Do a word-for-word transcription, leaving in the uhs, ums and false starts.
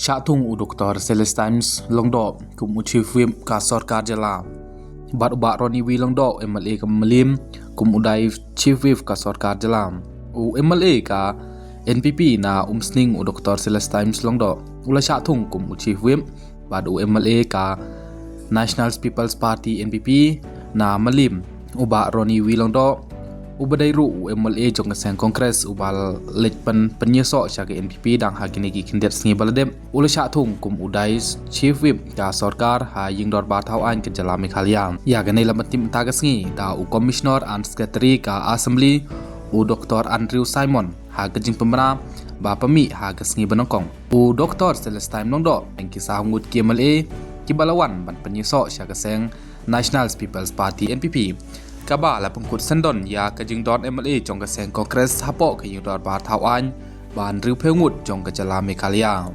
Shah thung u Doktor Celestine Lyngdoh kum u Chief Whip ka sorkar jylla, bad u Bah Ronnie V Lyngdoh, MLA ka Mylliem, kum u dei Chief Whip ka sorkar jylla. U MLA ka NPP na Umsning u Doktor Celestine Lyngdoh u la shah thung kum u Chief Whip, bad u MLA ka National People's Party, NPP, na Mylliem, u Bah Ronnie V Lyngdoh, uba dei ruh u MLA jong ka seng Congress uba leit pyn pynïasoh sha ka NPP dang ha kine ki khyndiat sngi ba la dep, u la shah thung kum u dei Chief Whip ka sorkar ha ïing dorbar thaw aiñ ka jylla Meghalaya. Ïa kane la pyntip mynta ka sngi da u Commissioner and Secretary ka Assembly, u Doktor Andrew Simon, ha ka jingpynbna ba pynmih ha ka sngi ba nyngkong. U Doktor Celestine Lyngdoh, bad ki saw ngut ki MLA kiba la wan ban pynïasoh sha ka seng National People's Party, NPP, kaba la pynkut syndon ïa ka jingdon MLA jong ka seng Congress hapoh ka ïing dorbar thaw aiñ ba hynriewphew ngut jong ka jylla Meghalaya.